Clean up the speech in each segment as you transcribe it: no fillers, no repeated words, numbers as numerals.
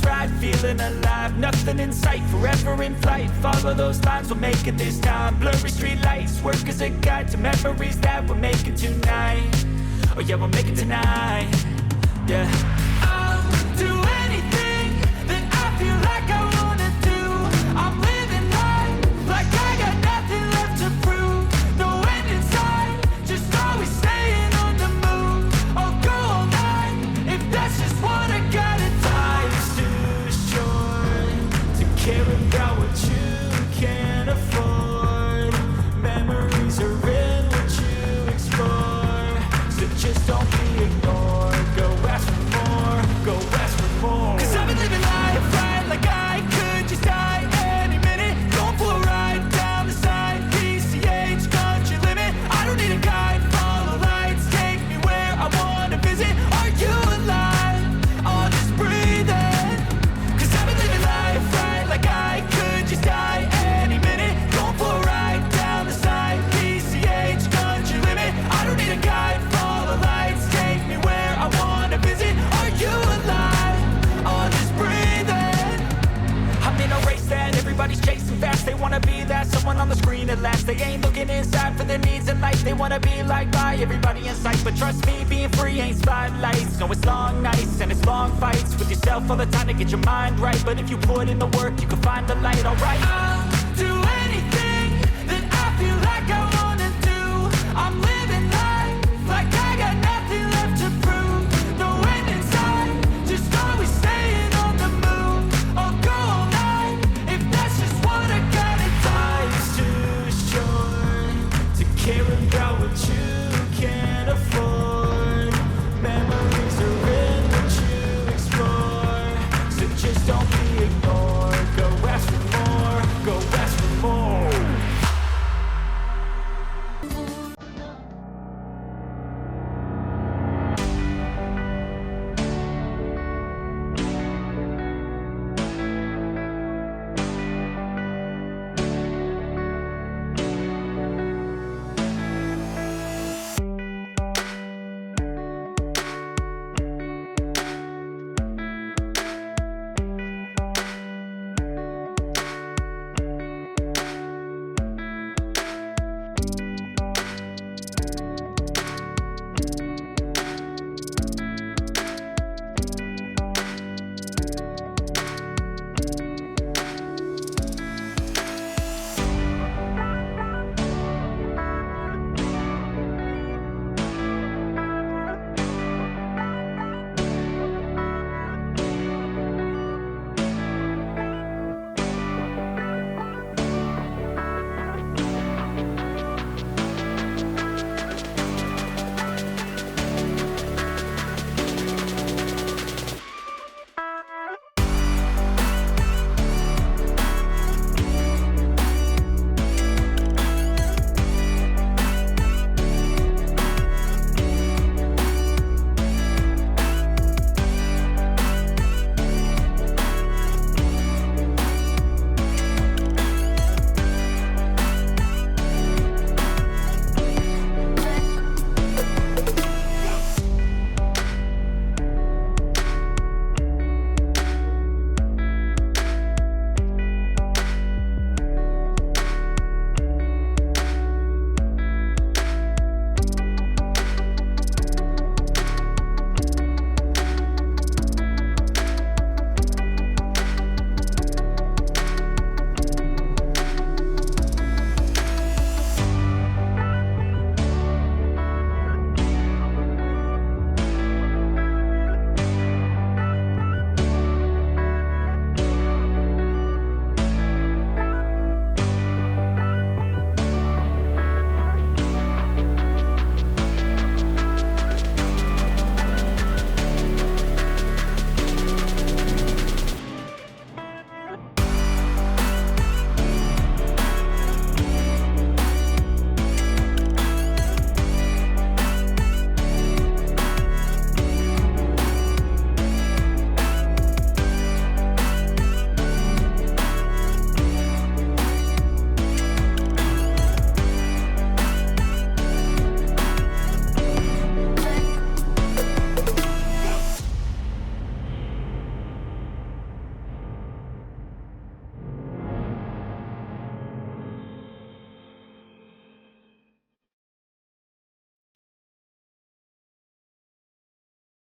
this ride, feeling alive. Nothing in sight, forever in flight. Follow those lines, we'll make it this time. Blurry street lights, work as a guide to memories that we're making tonight. Oh yeah, we'll make it tonight, yeah. I'll do anything that I feel like I wanna do. I'm living life like I got nothing left to prove. No end in sight, just always staying on the move. I'll go all night, if that's just what I gotta do. Life's too short to care about what you can't afford. Memories are in what you explore, so just don't be ignored. Go ask for more, go ask for more. 'Cause I've been living life right like I could just die any minute. Going for a ride down the side, PCH, country limit. I don't need a guide, follow lights, take me where I wanna visit. Are you alive? Or just breathing? 'Cause I've been living life right like I could just die any minute. Going for a ride down the side, PCH, country limit. I don't need a guide, follow lights, take me where I wanna visit. Are you alive? Or just breathing? I'm in a race that everybody's chasing fast. They wanna be that someone on the screen at last. They ain't looking inside for their needs in life. They wanna be liked by everybody in sight. But trust me, being free ain't spotlights. No, it's long nights and it's long fights with yourself all the time to get your mind right. But if you put in the work, you can find the light, alright. I'll do anything that I feel like I wanna do. I'm living life like I got nothing left to prove. No end in sight, just always staying on the move. I'll go all night, if that's just what I gotta do. Life's too short to care about what you can't afford. Memories are in what you explore, so just don't be ignored. Go ask for more, go ask for more.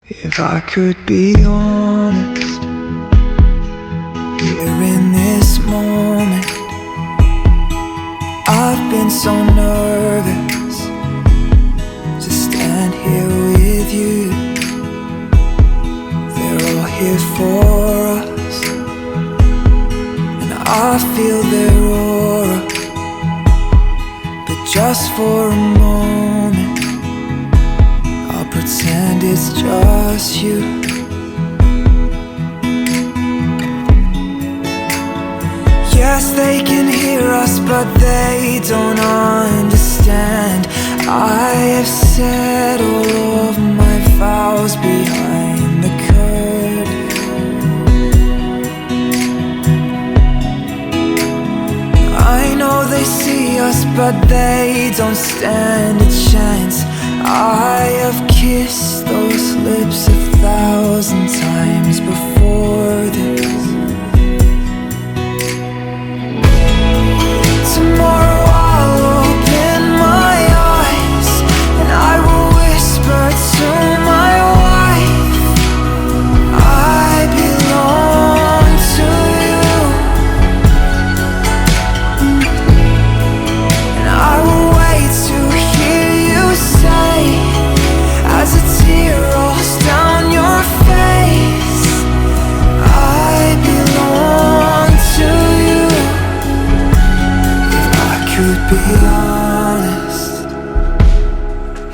If I could be honest, here in this moment, I've been so nervous to stand here with you. They're all here for us, and I feel their aura. But just for a moment, I'll pretend it's just you. Yes, they can hear us, but they don't understand. I have said all of my vows behind the curtain. I know they see us, but they don't stand a chance. I have kissed those lips 1,000 times before this. Tomorrow I'll open my eyes and I will whisper to my wife, I belong to you. And I will wait to hear you say, as a tear rolls down your face, I belong to you. If I could be honest,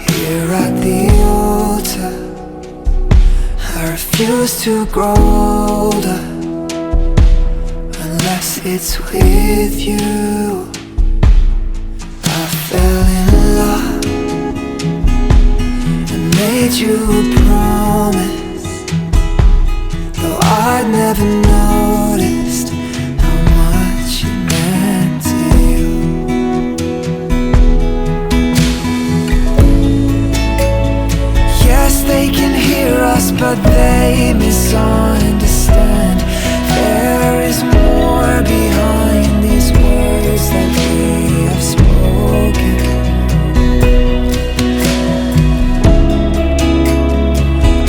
here at the altar, I refuse to grow older unless it's with you. I fell in love and made you a promise, though I'd never noticed how much it meant to you. Yes, they can hear us, but they misunderstand. There is more behind these words that we have spoken.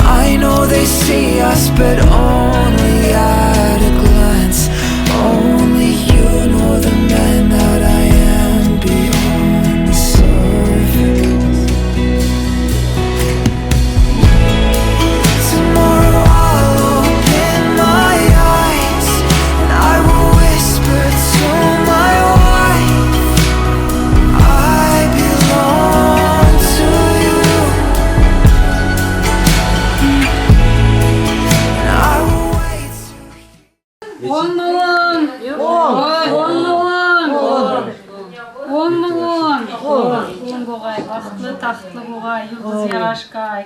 I know they see us, but only at a glance. Only you know the man that I am beyond the surface. Tomorrow I'll open my eyes and I will whisper to my wife, I belong to you. And I will wait to Onluğun. Onluğun. Onluğun. On boğay, baxtlı, taxtlı boğay, yıldız yaraşqay.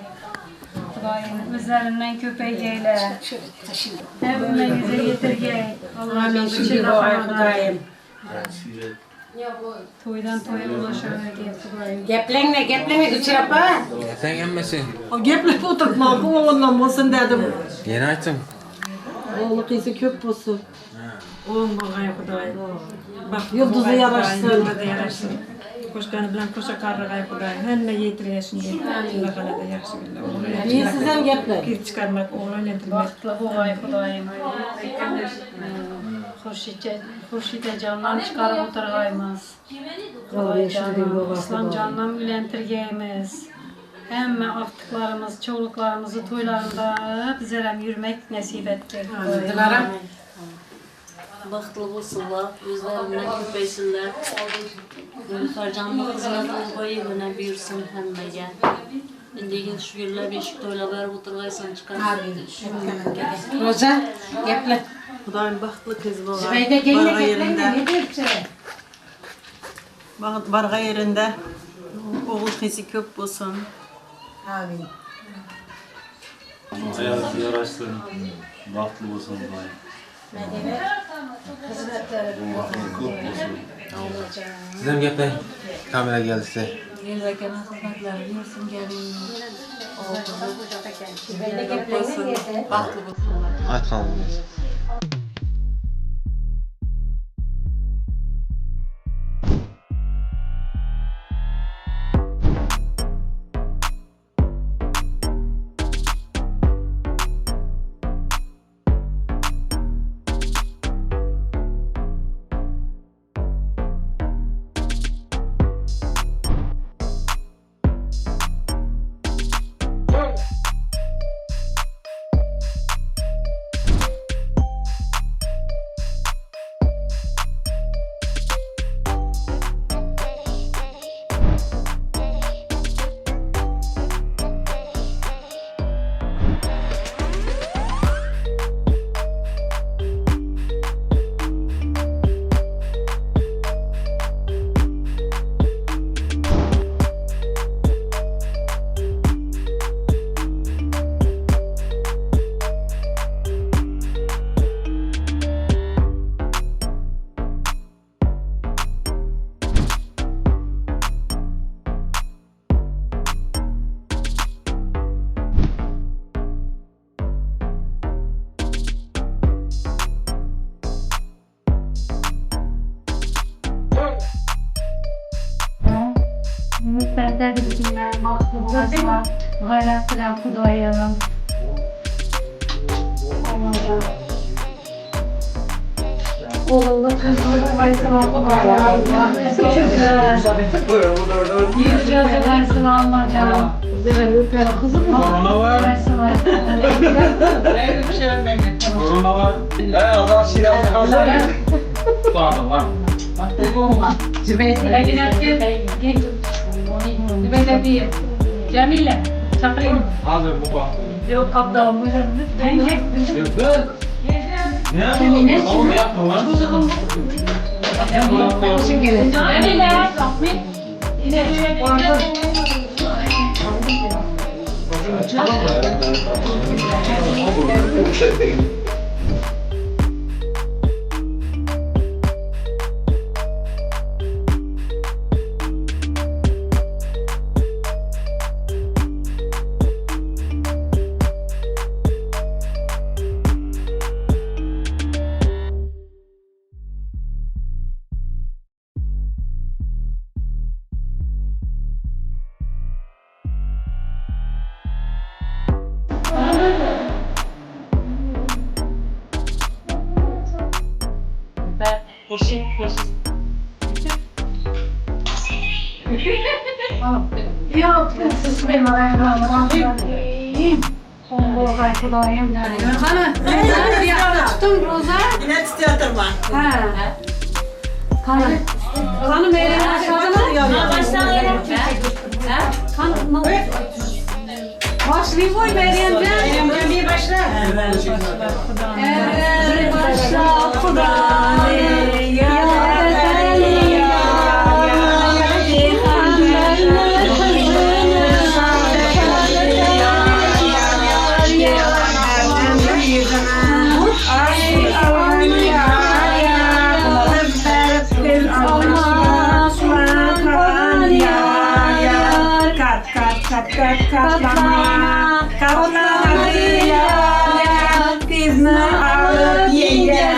Xudayım özlərindən köpək eylə. Həmmənizə yetirgey. Allah'ın Xudayım. Toydan toya ulaşavergey Xudayım. Geplenme, geplenme Gülçin apa. Sen emmesi. O geplep oturtma, bu oğlundan olsun dedim. Yeni açtım. Oğlu kızı köp olsun. Oğlum boğay Xudoy. Baxtlı Yıldızı boğay yaraşsın. Xudoy, Yıldızı yaraşsın. Qo'shgani bilan qo'sha qarg'ay Xudoy. Hamma yetirgan shunday. Shunaqalarda yaxshi billah. O'g'li Men siz ham gaplang. Kir chiqarmak, o'g'li aylantirmak. Baxtlı boğay Xudayım. Xurşide candan çıkarıp oturgaymiz. Vallahi şimdi bu İslam candan ülentirgeymiz. Hemme aftıklarımız, çoluklarımızı toylarında bize hem yürümek nasip etti. Dilara. Baxtlı olsunlar, özlərindən köpəysinlər. Nilüfər canlı qızına boyu mənə buyursun həmməyə. İndigin şükürlər, beşik toyla verib oturğaysan çıxar. Roza, geple. Xudoyim baxtlı qız boğay. Zübeyde gelme Barğa geplenme, yerində, ne diyeyim? Barğa yerində oğul qızı köp olsun. Amin. Hayatı yaraşsın, baxtlı olsun Xudoyim. Hizmetleri. Köp olsun. Siz hem gepleyin. Kamera geldi size. Elbəkənin xidmətləri buyursun gəlin. Zübeyde geplenme ne Baxtlı olsunlar. Aç kalın. Tegsinlar, baxtli bo'lasizlar. G'ayrat bilan Xudoyim. Oğullu kızlı versin Allah canım. Korona var. Korona var. Allah silah Var var. Cemile, çakayım. Hazır bu bak. Yok ablam, Ne yapalım? Yapma lan. Cemile, Ya Bismillahirrahmanirrahim. Xudoyim. Qani, tutun Roza. Yine tutuyordur. Ha. Qani. Qani meyveni aşağıdan. Qani. Başlayayım boy Meryemcan. Meryemcan bir başla. Evet başla Xudoyim. Ya Katlama, katlama yar, kızını alıp yenge,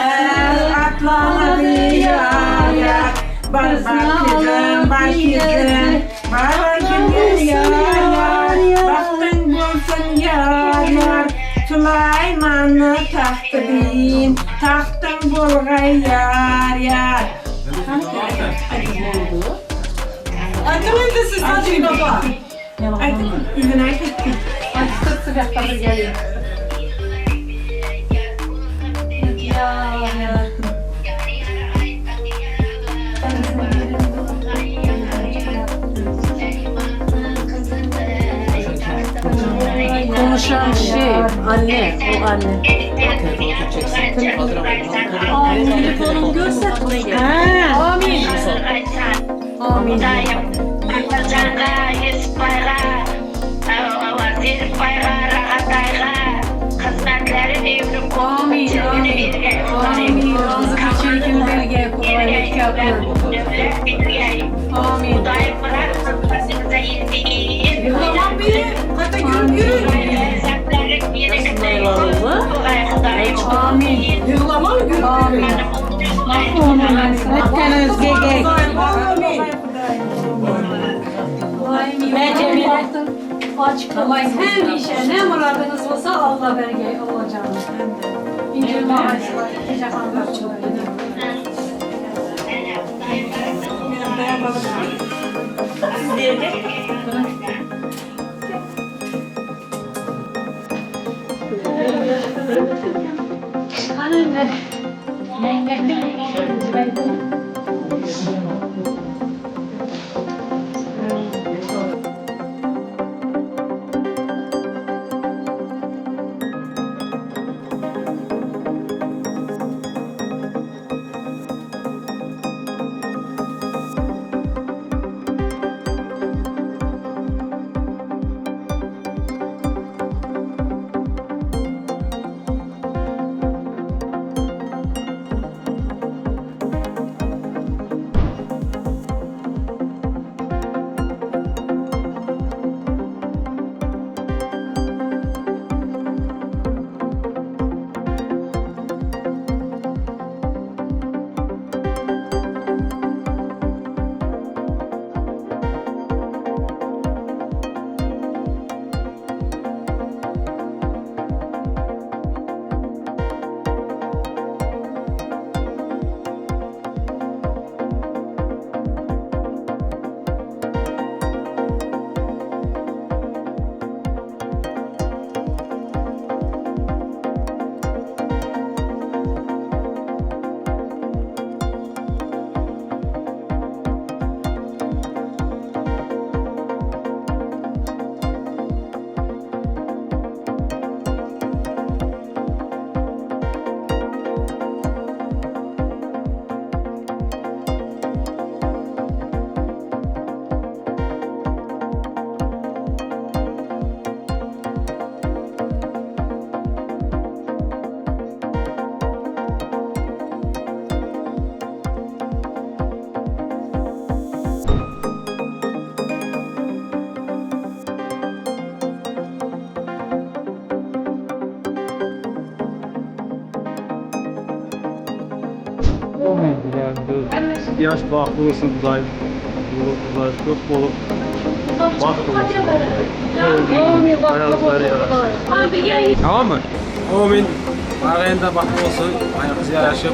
atlamadı yar yar. Bar bar kızım, bar kızım, bar kızım yar yar, baktın bulsun yar yar. Süleyman'ı tahtı bin, tahtın bulgay yar yar. Aytın siz Hacı baba. Aytın, üzün aytın. Konuşan şey anne, o anne. Telefonum görse Amin. Amin. Amin. Amin. Razı çirkin belge kolaylık yapın. Amin. Amin. Amin. Aç kalay hemişe ne muradınız olsa Allah vergey Allah canım. İncir bağışlar, iki cihanda çok güzel. Yaş baxtlı olsun Xudayım. Qızlar çox olub. Baxtlı olsun. Ayaqları yaraşır. Tamam mı? Amin. Arayında baxtlı olsun. Ayaqızı yaraşıb.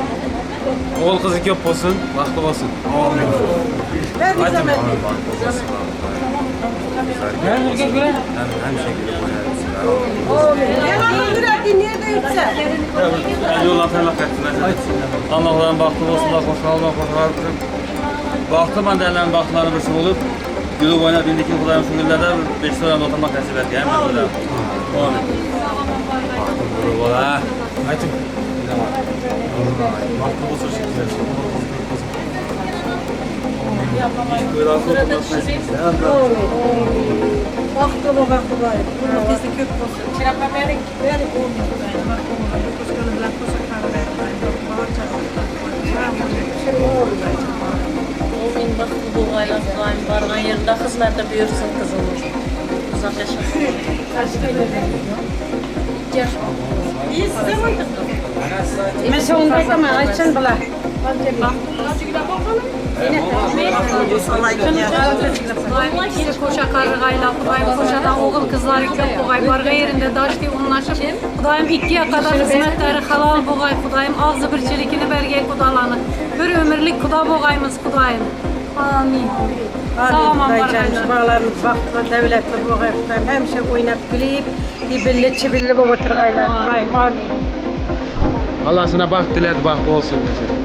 Oğul qızı köp olsun, baxtlı olsun. Amin. Amin. Baxtlı olsun. Gel gel gel. Həmişə gülüb Allahların baxtlı olsunlar, xoşhallar, xoşhallar. Baxtlı mən deyilən baxtları bir olub. Gülüb oynab indiki Xudayım şu günlərdə 5 sırada oturmaq nəsib et. Amin. Amin. Baxtlı ol ha. Aytın. Baxtlı olsun. Baxtlı olun Xudayım. Qızı köp olsun. Amin baxtlı bolğaylar Xudayım. Barğan yerində xidmətdə buyursun qızımız. Uzaq yaşasın. Men sonunda zaman aytsan bular. Xudayım qoşa qarğayla, Xudayım qoşadan oğul qızları köp boğay, barğa yerində daşdı unlaşıb. Xudayım ikkiyə qədər xidmətləri halal boğay, Xudayım ağzı birçilikini bərgəy xudalanı. Bir ömürlük xuda boğayımız Xudayım. Amin. Sağ olun Xudayım, bağlarımız baxtlı, dövlətli boğay Xudayım. Həmişə oynab gülüb, ibilli, çibilli болып oturğaylar. Xudayım, amin. Allah sana baxt dilədi, baxtlı olsun bize.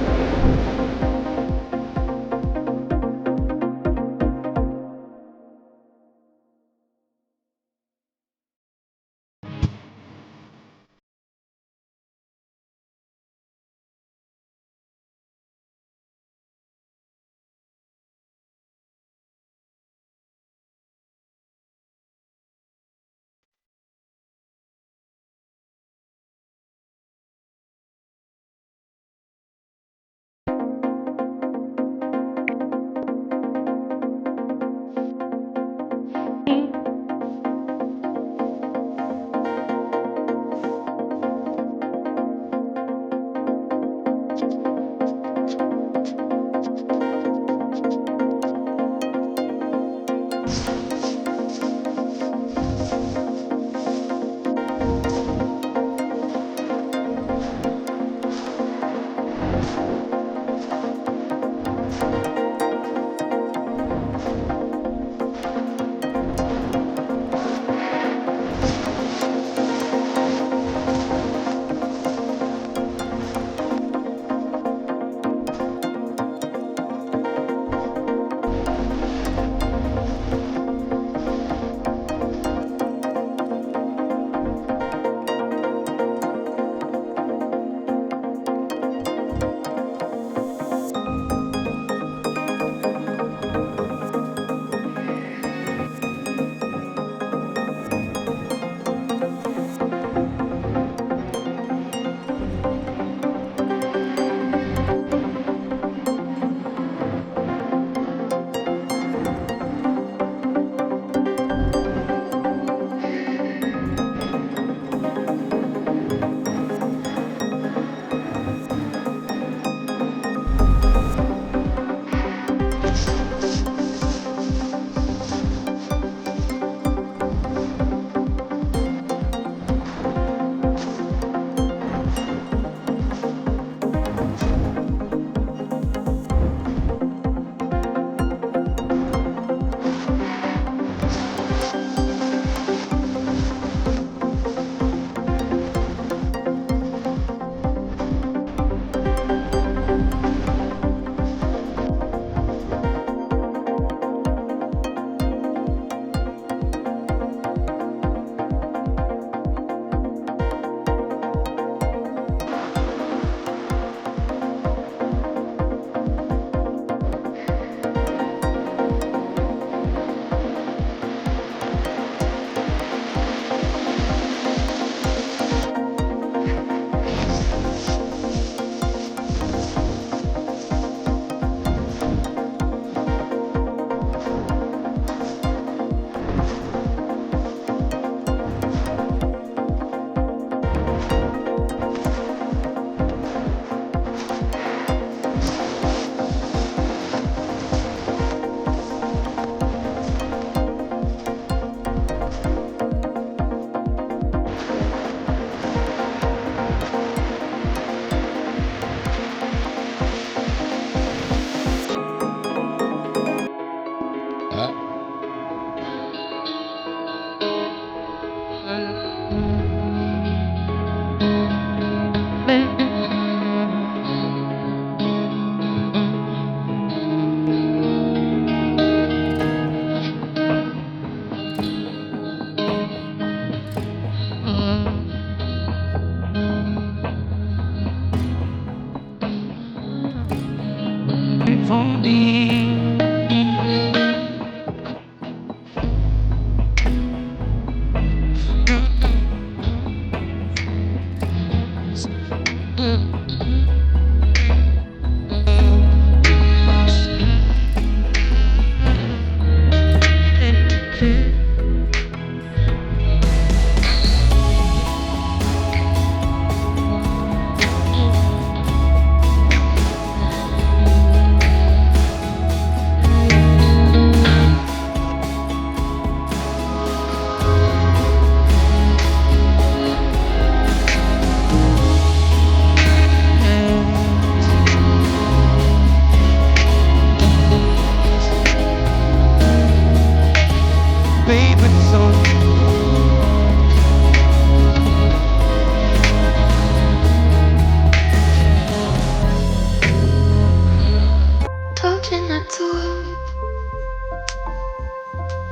Told you not to worry,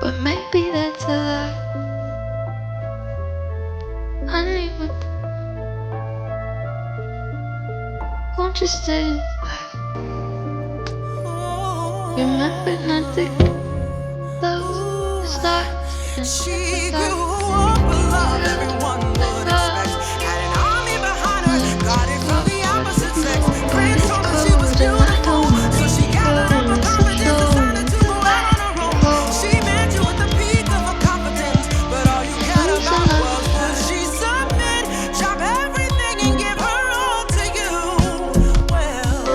but maybe that's a lie. Honey, won't you stay? Remember not to love start. She grew up with love everyone would expect. Had an army behind her, got it from the opposite sex. Friends told her she was beautiful, so she gathered up her confidence, decided to go out on her own. She met you at the peak of her confidence, but all you cared about was would she submit, drop everything and give her all to you. Well,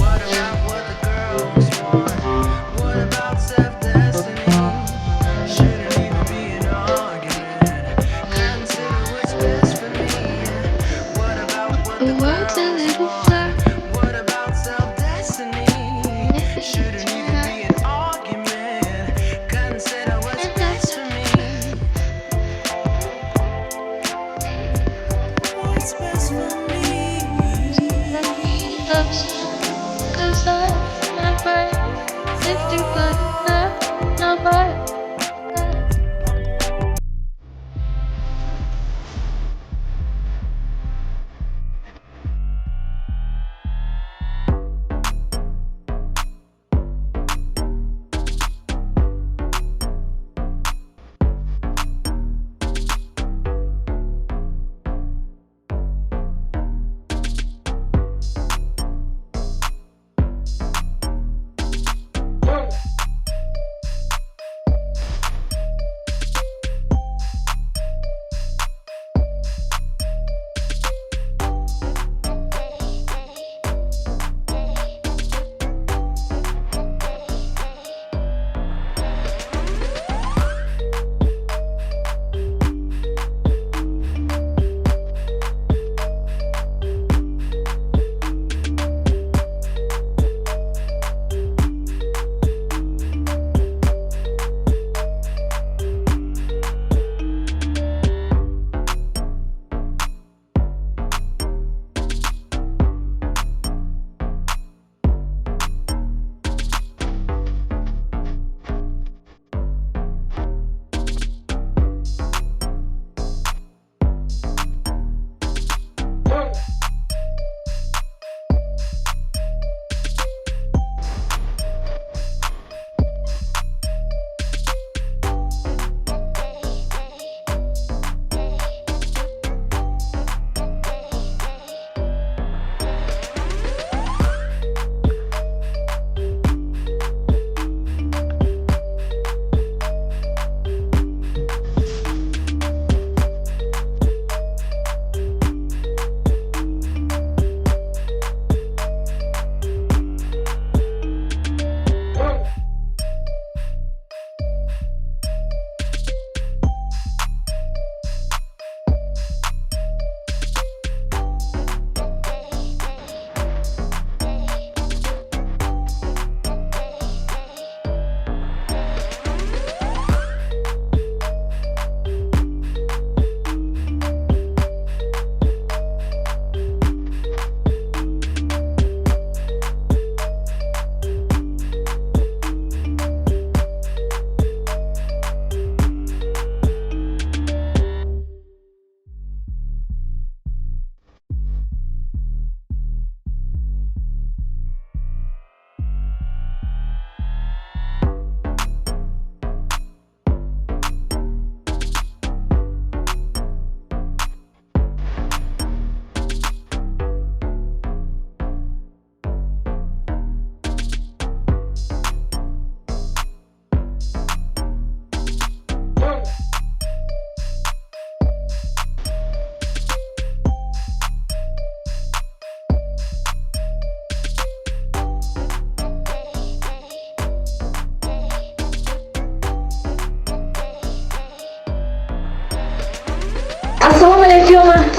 what about what the girls want? What about self-destiny? Shouldn't even be an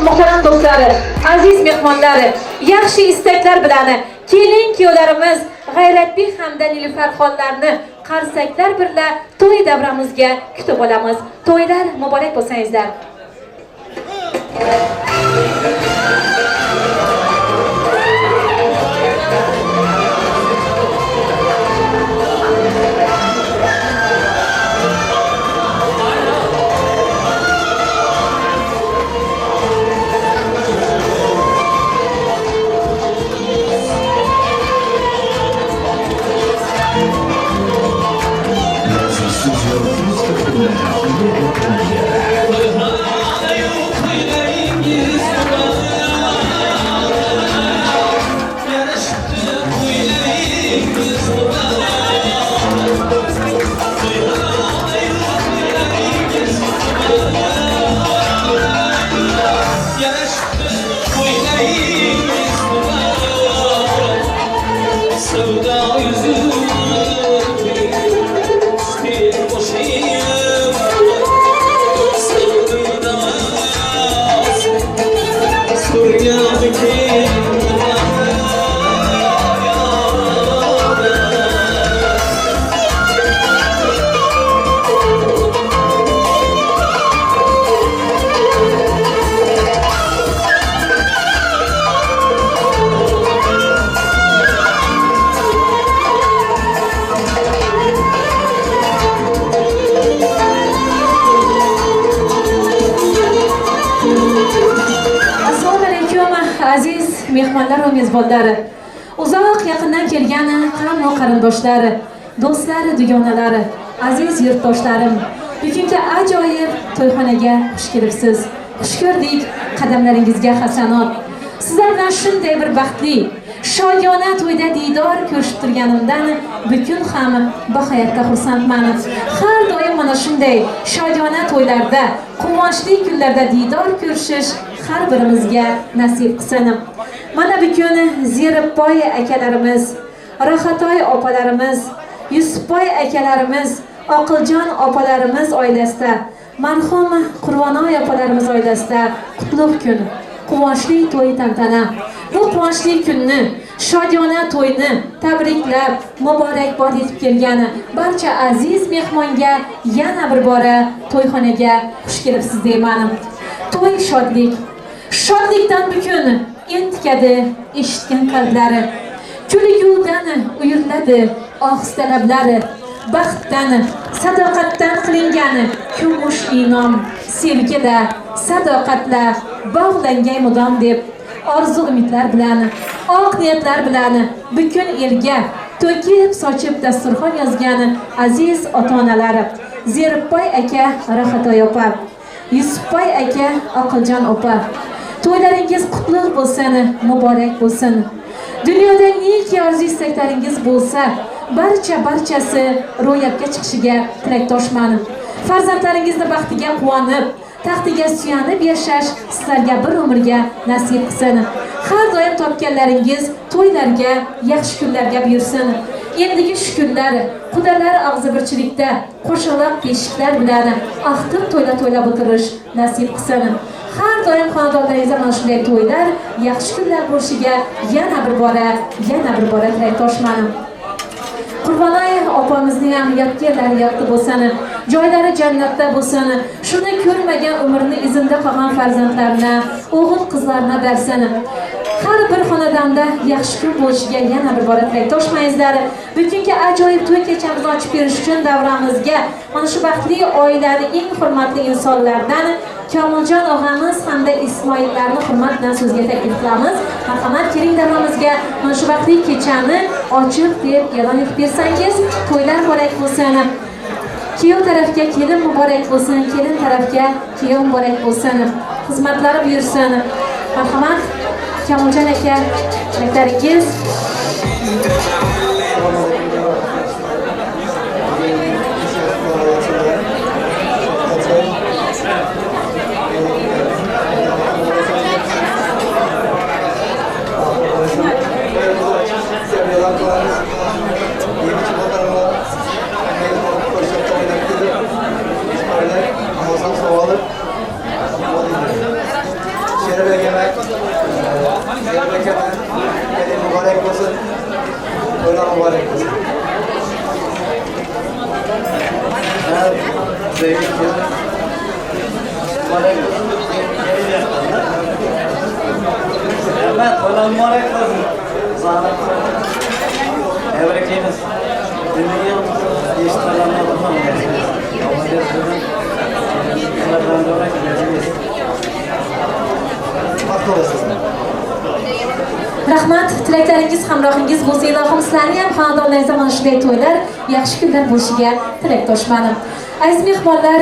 Muhtaram do'stlari, aziz mehmonlari, yaxshi istaklar bilan kelin kuyovlarimiz G'ayratbek hamda Nilufarxonlarni qarsaklar birla to'y davramizga kutib olamiz. To'ylar muborak bo'lsin azizlar. Aziz mehmonlar va mezbonlari, uzoq yaqindan kelgan qavm qarindoshlari, do'stlari, dugonalari, aziz yurtdoshlarim, bugungi ajoyib to'yxonaga xush kelibsiz. Xush ko'rdik, qadamlaringizga hasanot. Sizlar bilan shunday bir baxtli, shoyona to'yda diydor ko'rishib turganimdan bugun ham bag'oyatda xursandman. Har doim mana shunday shoyona to'ylarda, quvonchli kunlarda diydor ko'rishish har birimizga nasib qilsin. Mana bugun Zeribboy akalarimiz, Rohatoy opalarimiz, Yusufboy akalarimiz, Oqiljon opalarimiz oilasida, marhum Qurbonoy opalarimiz oilasida qutlug' kun, quvonchli to'y tantana. Bu quvonchli kunni, shodiyona to'yni tabriklab, muborakbod etib kelgan barcha aziz mehmonga yana bir bora to'yxonaga xush kelibsiz deyman. To'y shodlik. Shodlikdan bukun entikadi eshitgan qalblari, kulgudan uyuriladi ohista lablari, baxtdan, sadoqatdan qilingan kumush inom, sevgida, sadoqatla bog'langan mudom deb orzu umidlar bilan, oq niyatlar bilan butun elga to'kib sochib dasturxon yozgan aziz ota-onalari Zeribboy aka, Rohatoy opa, Yusufboy aka, Oqiljon opa, to'ylaringiz qutlug' bo'lsin, muborak bo'lsin. Dunyoda neki orzu istaklaringiz bo'lsa, barchasi ro'yobga chiqishiga tilakdoshman. Farzandlaringizni baxtiga quvonib, taxtiga suyanib yashash sizlarga bir umrga nasib qilsin. Har doim topganlaringiz to'ylarga, yaxshi kunlarga buyursin. Endigi shukurlar, qudalar og'zibirchilikda, qo'shaloq beshiklar bilan axtib to'yla-to'ylab o'tirish nasib qilsin. Har doim xonadonlaringizda mana shunday to'ylar, yaxshi kunlar bo'lishiga yana bir bora tilakdoshman. Qurbonoy opamizni ham yotganlari yoqdi bo'lsin, joylari jannatda bo'lsin. Shuni ko'rmagan umrini izinda qolgan farzandlarina, o'g'il qizlarina bersin. Har bir xonadonda yaxshi kun bo'lishiga yana bir bora tilakdoshmaysizlar. Bugungi ajoyib to'y kechamizni ochib berish uchun davramizga mana shu baxtli oilani eng hurmatli insonlardan Komiljon og'amiz hamda Ismoillarni hurmat bilan so'zga taklif qilamiz. Marhamat, keling davramizga mana shu baxtli kechani ochiq deb e'lon etib bersangiz, to'ylar muborak bo'lsin. Kuyov tarafga kelin muborak bo'lsin, kelin tarafga kuyov muborak bo'lsin. Xizmatlari buyursin. Marhamat, Komiljon aka, tilaklaringiz. Muborak bo'lsin. To'ylar muborak bo'lsin. Rahmat, to'ylar muborak bo'lsin. Tebriklaymiz. Besh to'ylarni Rahmat, tilaklaringiz hamrohingiz bo'lsa, ilohim sizlarni ham xonadonlaringizda mana shunday to'ylar, yaxshi kunlar bo'lishiga tilakdoshman. Aziz mehmonlar,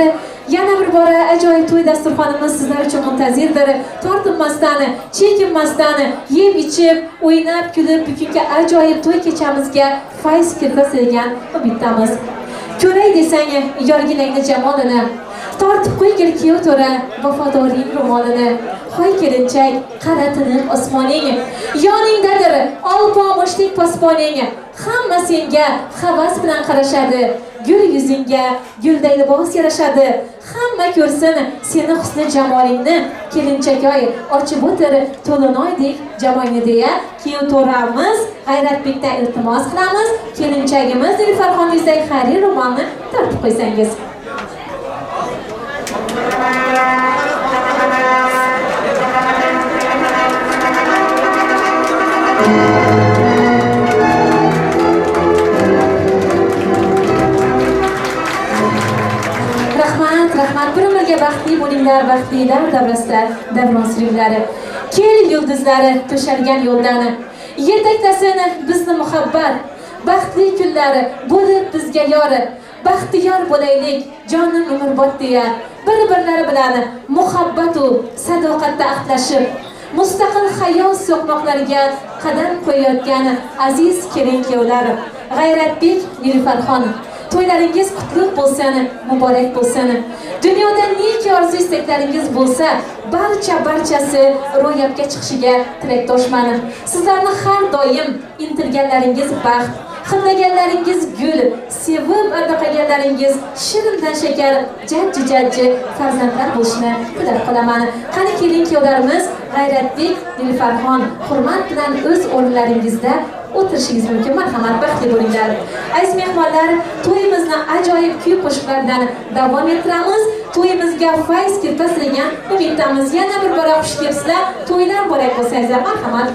yana bir bora ajoyib to'y dasturxonimiz sizlar uchun muntazirdir. Tortinmasdan, chekinmasdan, yeb ichib, o'ynab, kulib, bugungi ajoyib to'y kechamizga fayz kiritasiz degan umiddamiz. Ko'ray desang, yorginangni jamolini, tortib qo'ygil kuyov to'ra vafodorning ro'molini. Hoy kelinchak, qara tiniq osmoning, yoningdadir olpomishdek posboning. Hamma senga havas bilan qarashadi, gul yuzingga gulday libos yarashadi. Hamma ko'rsin seni husni jamolingni, kelinchakoy ochib o'tir to'linoydek jamolingni deya kuyov to'ramiz G'ayratbekdan iltimos qilamiz. Kelinchagimiz Nilufar yuzdagi xayriy ro'molni tortib qo'ysangiz. Rahmat, rahmat. Bir umrga baxtli bo'linglar, baxtlilar davrasida davron suringlar. Kel yulduzlari to'shalgan yo'ldan, yetaklasini bizni muhabbat, baxtli kunlari bo'lib bizga yori. Baxtiyor bo'laylik, jonim umrbod deya bir-birlari bilan muhabbatu sadoqatda ahdlashib, mustaqil hayot so'qmoqlariga qadam qo'yayotgan aziz kelin-kuyovlar, G'ayratbek, Nilufarxon, to'ylaringiz qutlug' bo'lsin, muborak bo'lsin. Dunyoda neki orzu istaklaringiz bo'lsa, barchasi ro'yobga chiqishiga tilakdoshman. Sizlarni har doim intilganlaringiz baxt, hidlaganlaringiz gul, sevib ardaqaganlaringiz shirindan shakar, jajji-jajji farzandlar bo'lishini tilab qolaman. Qani kelin-kuyovlarimiz G'ayratbek, Nilufarxon, hurmat bilan o'z o'rinlaringizda o'tirishingiz mumkin. Marhamat, baxtli bo'linglar. Aziz mehmonlar, to'yimizni ajoyib kuy qo'shiqlar bilan davom ettiramiz. To'yimizga fayz kiritasiz degan umiddamiz. Yana bir bora xush kelibsizlar. To'ylar muborak bo'lsin, marhamat.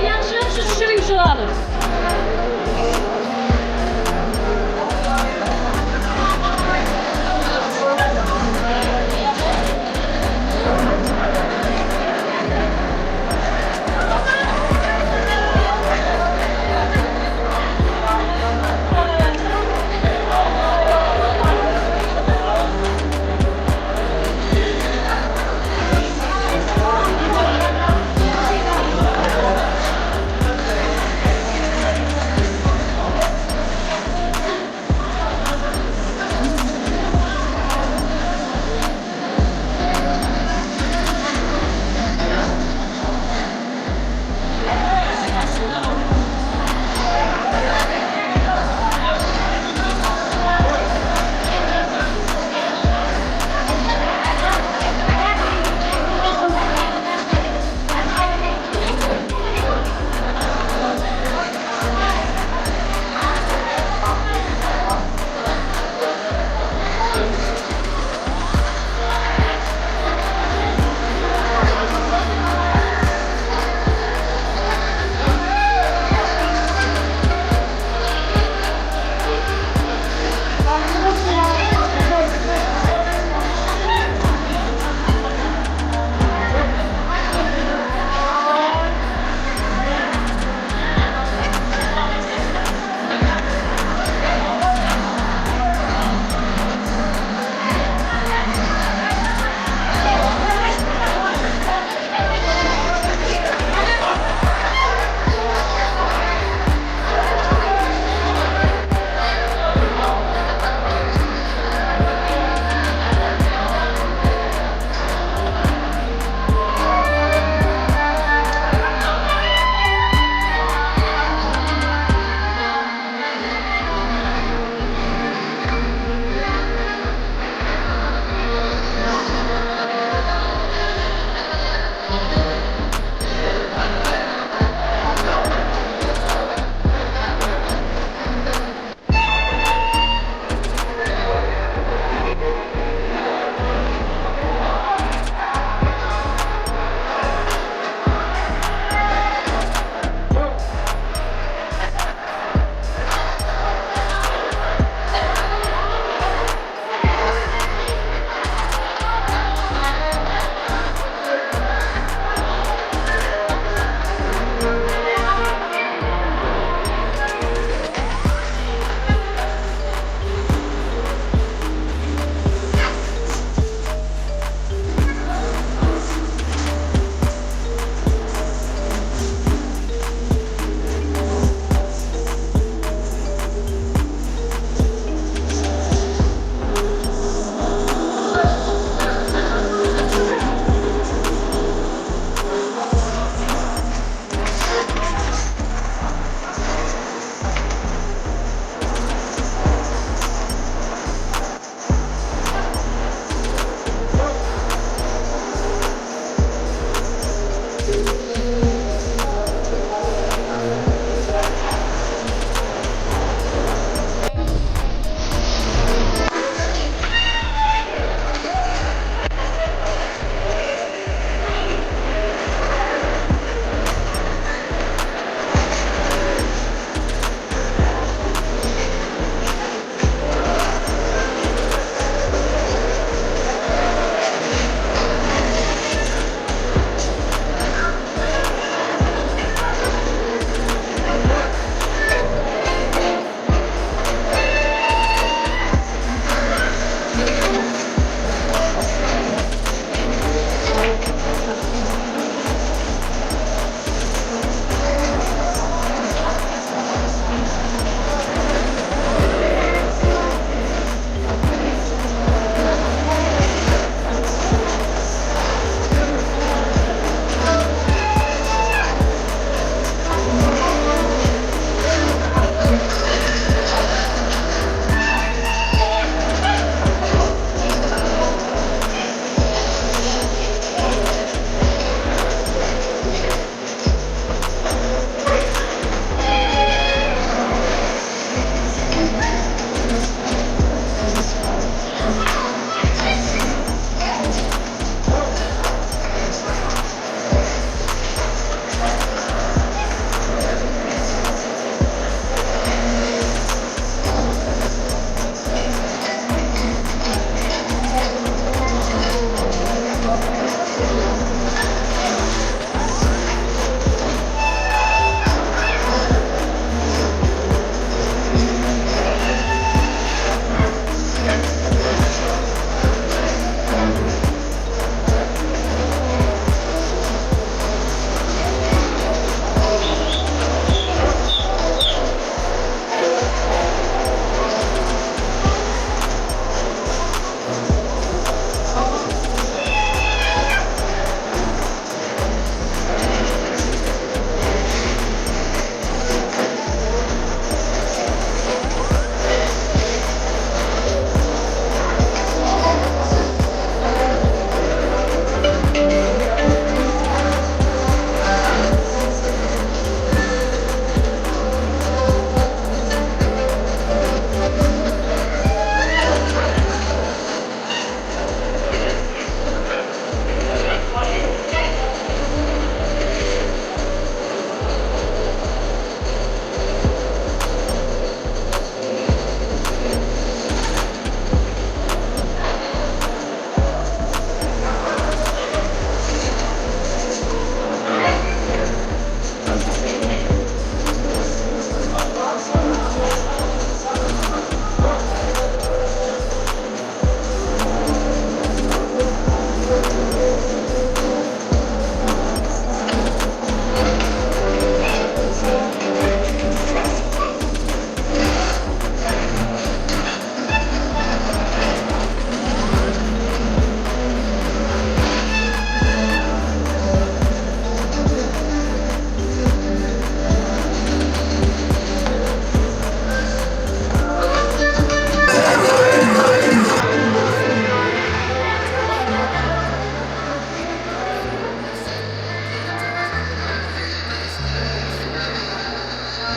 Yaxshi tushiring shularni.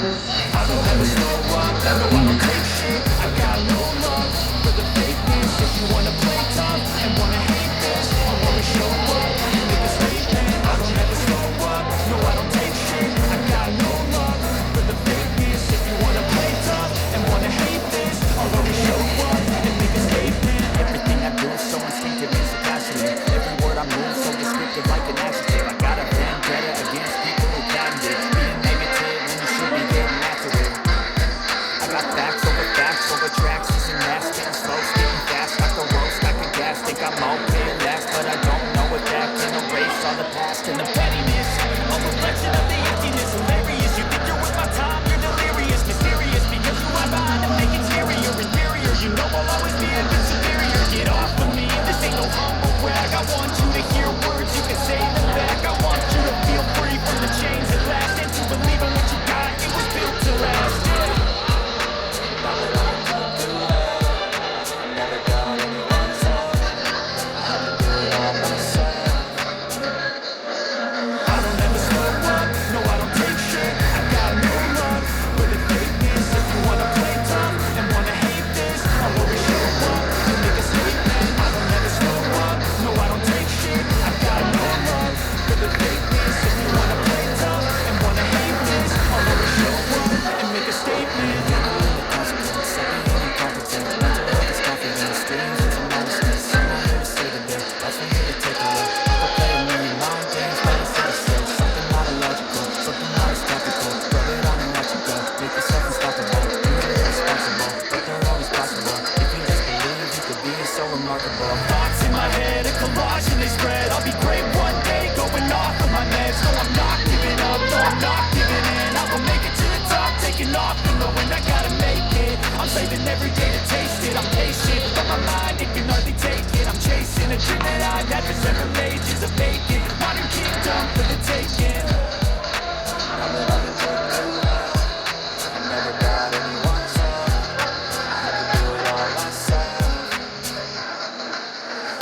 I don't ever slow up, no I don't take shit. I got no love for the fakeness. If you wanna play tough and wanna hate this, I'll always show up and make a statement. I don't ever slow up, no I don't take shit. I got no love for the fakeness. If you wanna play tough and wanna hate this, I'll always show up and make a statement. Everything I do is so instinctive and so passionate. Every word I move so descriptive like an adjective. I got a vendetta against people who patented it. Being negative when you should be getting after it. I got facts over tracks, this and that, spitting slow, spitting fast. I could roast, I could gas, think I'm okay at last, but I don't know if that can erase all the past and the pettiness. A reflection of the emptiness, hilarious. You think you're worth my time, you're delirious, mysterious, because you hide behind a fake exterior, inferior. You know I'll always be a bit superior. Get off of me, this ain't no humble brag. I want you to hear words, you can say them back. I want you to feel free from the chains at last, and to believe in what you got, it was built to last. Yeah. Now that I've been put through hell, I never got anyone's help. I had to do it all myself. I don't ever slow up, no I don't take shit. I got no love for the fakeness. If you wanna play tough and wanna hate this, I'll always show up and make a statement. I don't ever slow up, no I don't take shit. I got no love for the fakeness. If you wanna play tough and wanna hate this, I'll always show up and make a statement. Thoughts in my head, a collage and they spread. I'll be great one day, going off of my meds. No, I'm not giving up, no, I'm not giving in. I will make it to the top, taking off in the wind. I gotta make it, I'm saving every day to taste it. I'm patient, but my mind, it can hardly take it. I'm chasing a dream that I've had for several ages. A vacant modern kingdom for the taking. Now that I've been put through hell, I never got anyone's help. I had to do it all myself.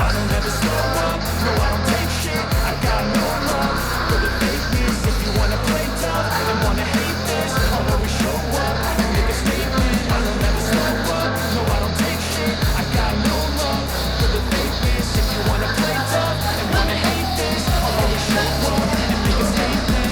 I don't ever slow up, no I don't take shit. I got no love for the fakeness. If you wanna play tough and wanna hate this, I'll always show up and make a statement. I don't ever slow up, no I don't take shit. I got no love for the fakeness. If you wanna play tough and wanna hate this, I'll always show up and make a statement.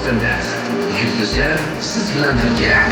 Oltinda yulduzlar siz bilan birga.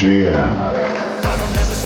DJ M.